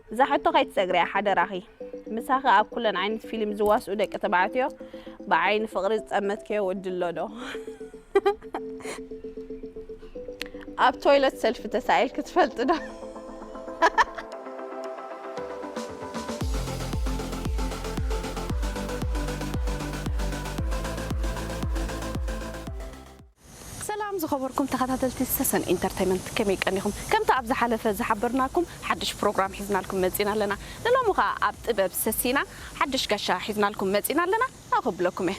እዛ ሕቶ ከይትሰግርያ ሓደራኺ። ምሳኺ ኣብ ኩለን ዓይነት ፊልም ዝዋስኡ ደቂ ተባዕትዮ ብዓይኒ ፍቕሪ ዝጠመትክዮ ወዲ ኣሎ ዶ? ኣብ ቶይለት ሰልፊ ተሳኢልኪ ትፈልጢ ዶ? ሰላም ዝኸበርኩም ተኸታተልቲ ሰሰን ኢንተርተይመንት፣ ከመይ ቀኒኹም? ከምቲ ኣብ ዝሓለፈ ዝሓበርናኩም ሓድሽ ፕሮግራም ሒዝናልኩም መጺና ኣለና። ንሎሚ ኸኣ ኣብ ጥበብ ሰሲና ሓድሽ ጋሻ ሒዝናልኩም መጺና ኣለና። ኣኸብለኩም እየ።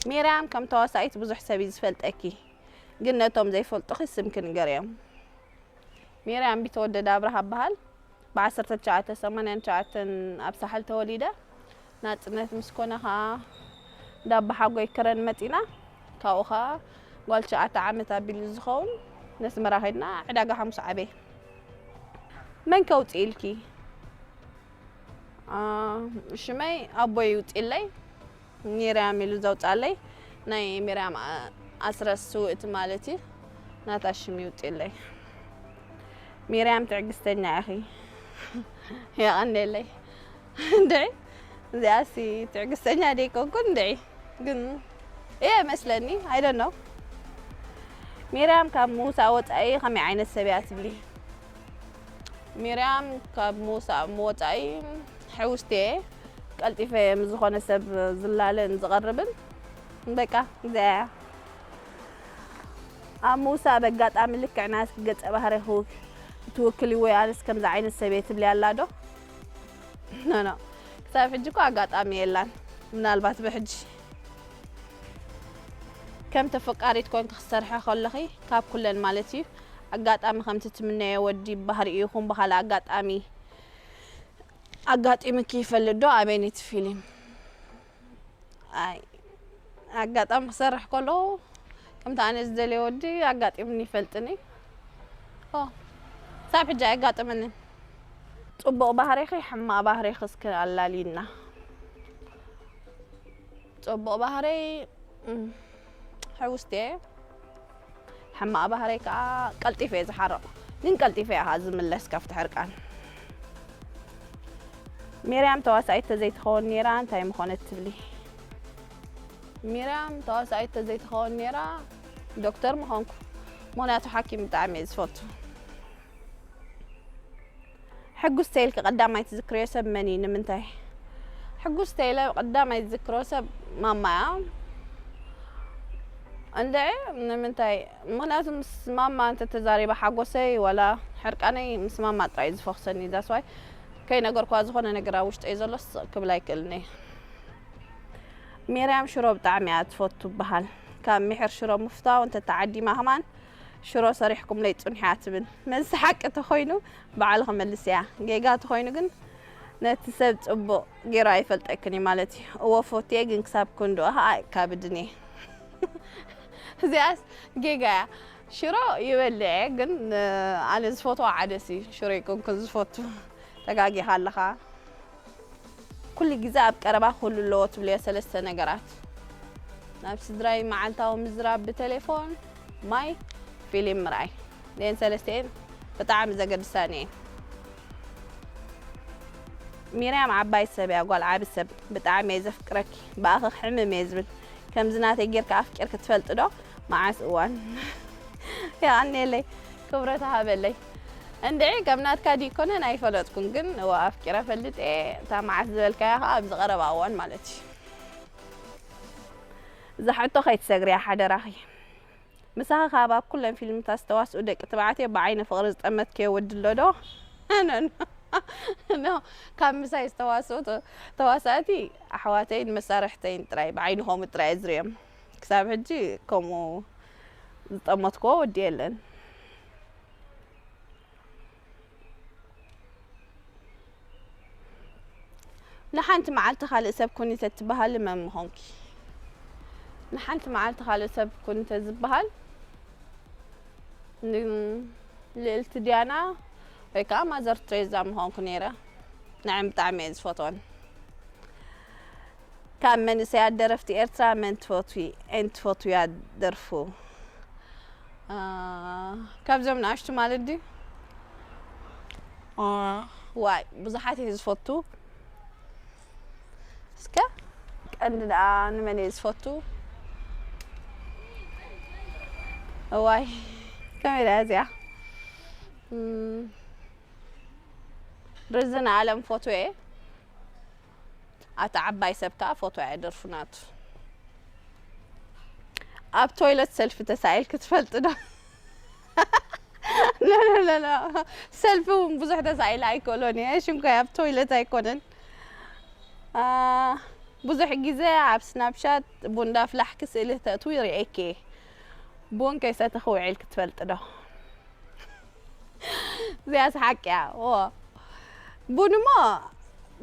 ሚርያም ከም ተዋሳኢት ብዙሕ ሰብ እዩ ዝፈልጠኪ፣ ግን ነቶም ዘይፈልጡኺ ስምኪ ንገርዮም። ሚርያም ቢተወደድ ኣብርሃ እበሃል። ብ1989 ኣብ ሳሕል ተወሊደ። ናጽነት ምስ ኮነ ኸኣ እንዳ ኣባሓጎይ ከረን መጺና። ካብኡ ኸኣ ጓል ትሽዓተ ዓመት ኣቢሉ ዝኸውን ነስመራ ኸድና። ዕዳጋ ሓሙስ ዓበየ። መን ከውጽእ ኢልኪ? ኣ፣ ሽመይ ኣቦይ ይውጽእለይ። ሚርያም ኢሉ ዘውጻለይ ናይ ሚርያም ኣ-፣ ኣስረስ ስውእቲ ማለት እዩ። ናታ ሽም ይውጽእለይ። ሚርያም ትዕግስተኛ ኢኺ። የቐንየለይ። እንድዒ እዚኣሲ ትዕግስተኛ ደይኮንኩ እንድዒ። ግን እየ መስለኒ፣ I don't know። ሚርያም ካብ ምውሳእ ወጻኢ ከመይ ዓይነት ሰብ እያ ትብሊ? ሚርያም ካብ ምውሳእ ወጻኢ ሕውስቲ እየ። ቀልጢፈ እየ ምስ ዝኾነ ሰብ ዝላለእን ዝቐርብን። በቃ እዚኣ እያ። ኣብ ምውሳእ በጋጣሚ ልክዕ ናትኪ ገጸ ባህሪ ክው-፣ ትውክሊ ወይ ኣነስ ከምዚ ዓይነት ሰብ እየ ትብሊ ኣላ ዶ? ኖ፣ ኖ። ክሳብ ሕጂ እኮ ኣጋጣሚ የላን። ምናልባት ብሕጂ ከም ተፈቃሪት ኮንኪ ክትሰርሒ ከለኺ ካብ ኩለን ማለት እዩ ኣጋጣሚ ከምቲ ትምነዮ ወዲ ባህሪኡ ይኹን ብኻልእ ኣጋጣሚ ኣጋጢሙኪ ይፈልጥ ዶ? ኣበይን እቲ ፊልም? ኣይ፣ ኣጋጣሚ ክሰርሕ ከለኹ ከምቲ ኣነ ዝደልዮ ወዲ ኣጋጢሙኒ ይፈልጥኒ። ኦ፣ ክሳብ ሕጂ ኣየጋጠመንን። ጽቡቕ ባህሪኺ፣ ሕማቕ ባህሪኺ እስኪ ኣላልይና። ጽቡቕ ባህረይ፣ እም፣ ሕውስቲ እየ። ሕማቕ ባህረይ ከኣ ቀልጢፈ እየ ዝሓርቕ። ግን ቀልጢፈ እየ ከኣ ዝምለስ ካብቲ ሕርቃን። ሚርያም ተዋሳኢት ተዘይትኸውን ነይራ እንታይ ምኾነት ትብሊ? ሚርያም ተዋሳኢት ተዘይትኸውን ነይራ ዶክተር ምኾንኩ። ምኽንያቱ ሓኪም ብጣዕሚ እየ ዝፈቱ። ሕጉስ ተይልኪ ቀዳማይ ትዝክርዮ ሰብ መን እዩ? ንምንታይ? ሕጉስ ተይለ ቀዳማይ ዝዝክሮ ሰብ ማማ እያ። እንድዒ ንምንታይ? ምኽንያቱ ምስ ማማ እንተተዛሪበ ሓጎሰይ ዋላ ሕርቃነይ ምስ ማማ ጥራይ እዩ ዝፈኹሰኒ። That's why ከይነገርኳ ዝኾነ ነገር ኣብ ውሽጠይ ዘሎ ስቕ ክብል ኣይክእልን እየ። ሚርያም ሽሮ ብጣዕሚ እያ ትፈቱ በሃል። ካብ ሚሕር ሽሮ ምፍታው እንተተዓዲማ ከማን ሽሮ ሰሪሕኩምለይ ጽንሑ እያ ትብል። መልሲ ሓቂ ተኾይኑ ባዕሉ ክመልስ እያ። ጌጋ ተኾይኑ ግን ነቲ ሰብ ጽቡቕ ገይሩ ኣይፈልጠክን እዩ ማለት እዩ። እወ ፈትየ ግን ክሳብ ክንድኡ ኸኣ ኣይካብድን እየ። እዚኣስ ጌጋ እያ። ሽሮ ይበልዕ እየ ግን ኣነ ዝፈትዎ ዓደስ እዩ። ሽሮ ኣይኮንኩን ዝፈቱ። ተጋጊኻ ኣለኻ። ኩሉ ግዜ ኣብ ቀረባ ክህሉ ኣለዎ ትብልዮ ሰለስተ ነገራት። ናብ ስድራይ መዓልታዊ ምዝራብ ብቴሌፎን፣ ማይ፣ ፊልም ምርኣይ። እዚኤን ሰለስቲኤን ብጣዕሚ ዘገድሳኒ እየን። ሚርያም ዓባይ ሰብ እያ፣ ጓል ዓቢ ሰብ። ብጣዕሚ እየ ዘፍቅረኪ። ብኣኺ ክሕምም እየ ዝብል። ከምዚ ናተይ ጌርካ ኣፍቂርኪ ትፈልጢ ዶ? መዓስ እዋን? የቐንየለይ። ክብረት ሃበለይ። እንድዒ ከም ናትካ ድዩ ኣይኮነን ኣይፈለጥኩን፣ ግን እወ ኣፍቂረ ፈልጥ እየ። እታ መዓስ ዝበልካያ ከኣ ኣብዚ ቀረባ እዋን ማለት እዩ። እዛ ሕቶ ከይትሰግርያ ሓደራኺ። ምሳኺ ካብ ኣብ ኩለን ፊልምታት ዝተዋስኡ ደቂ ተባዕትዮ ብዓይኒ ፍቕሪ ዝጠመትክዮ ወዲ ኣሎ ዶ? ኖ፣ ኖ። ኖ፣ ካብ ምሳይ ዝተዋስኡ ተ-፣ ተዋሳእቲ ኣሕዋተይን መሳርሕተይን ጥራይ ብዓይኒ ከምኡ ጥራይ እየ ዝርእዮም። ክሳብ ሕጂ ከምኡ ዝጠመትክዎ ወዲ የለን። ንሓንቲ መዓልቲ ካልእ ሰብ ኩኒ ተትበሃሊ መን ምኾንኪ? ንሓንቲ መዓልቲ ካልእ ሰብ ኩኒ ተዝበሃል፣ ን-፣ ልእልቲ ዲያና ወይ ከኣ ማዘር ትሬዛ ምኾንኩ ነይረ። ንዐን ብጣዕሚ እየ ዝፈትወን። ካብ መንእሰያት ደረፍቲ ኤርትራ መን ትፈትዊ? ኤን ትፈትውያ ደርፉ? ኣ፣ ካብዞም ንኣሽቱ ማለት ድዩ? ዋይ ብዙሓት እየ ዝፈቱ። እስከ ቀንዲ ደኣ ንመን እየ ዝፈቱ? እዋይ ከመይ ደኣ እዚኣ ርዝን ኣለም ፎቶ እየ። ኣታ ዓባይ ሰብ ከኣ ፎቶ እያ ደርፉ ናቱ። ኣብ ቶይለት ሰልፊ ተሳኢል ክትፈልጥ ዶ? ሰልፊ እውን ብዙሕ ተሳኢለ ኣይክእሎን እየ ሽንኳይ ኣብ ቶይለት ኣይኮነን። ብዙሕ ግዜ ኣብ ስናፕሻት ቡን ዳፍላሕኪ ስእሊ ተእትዊ ይርእየኪ። ቡን ከይሰተኺ ውዒልኪ ትፈልጢ ዶ? እዚኣስ ሓቂ እያ። ቡን እሞ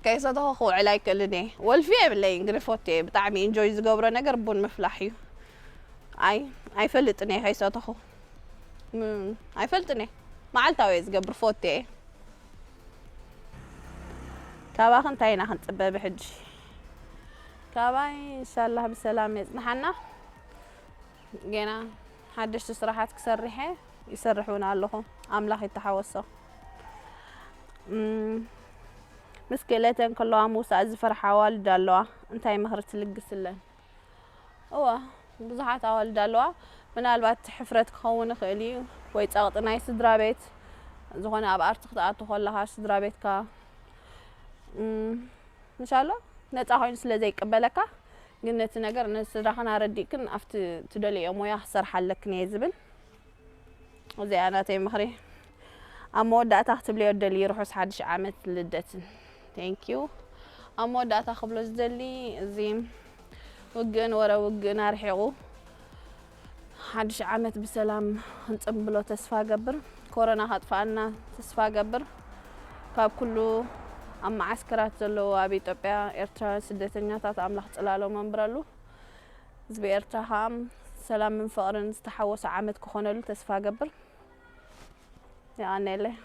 ከይሰተኹ ክውዕል ኣይክእልን እየ። ወልፊ የብለይን ግን ፎቴ ብጣዕሚ ኢንጆይ ዝገብሮ ነገር ቡን ምፍላሕ እዩ። ኣይ ኣይፈልጥን እየ ከይሰተኹ ኣይፈልጥን እየ። መዓልታዊ እየ ዝገብር ፎቴ። ካባኺ እንታይ ኢና ክንፅበ ብሕጂ? ካባይ እንሻላህ ብሰላም የፅንሓና። ጌና ሓደሽቲ ስራሓት ክሰርሐ ይሰርሕ እውን ኣለኹ። ኣምላኽ ይተሓወሶ። ምስ ክእለተን ከለዋ ምውሳእ ዝፈርሓ ኣዋልድ ኣለዋ። እንታይ ምኽሪ ትልግስለን? እወ ብዙሓት ኣዋልድ ኣለዋ። ምናልባት ሕፍረት ክኸውን ይኽእል እዩ ወይ ጸቕጢ ናይ ስድራ ቤት ዝኾነ ኣብ ኣርቲ ክትኣቱ ከለኻ ስድራ ቤትካ ምሻሎ ነፃ ኮይኑ ስለ ዘይቀበለካ ግን ነቲ ነገር ነስድራኽን ኣረዲእክን ኣብቲ ትደልዮ ሞያ ክሰርሓ ኣለክን እየ ዝብል። እዚኣ ናተይ ምኽሪ። ኣብ መወዳእታ ክትብልዮ ደሊ ርሑስ ሓድሽ ዓመት ልደትን። Thank you። ኣብ መወዳእታ ክብሎ ዝደሊ እዚ ውግእን ወረ ውግእን ኣርሒቑ ሓድሽ ዓመት ብሰላም ክንጽንብሎ ተስፋ ገብር። ኮሮና ከጥፍኣና ተስፋ ገብር። ካብ ኩሉ ኣብ መዓስከራት ዘለዉ ኣብ ኢትዮጵያ ኤርትራውያን ስደተኛታት ኣምላኽ ጽላሎም ኣንብረሉ። ህዝቢ ኤርትራ ከኣ ሰላምን ፍቕርን ዝተሓወሶ ዓመት ክኾነሉ ተስፋ ገብር። የቐንየለይ።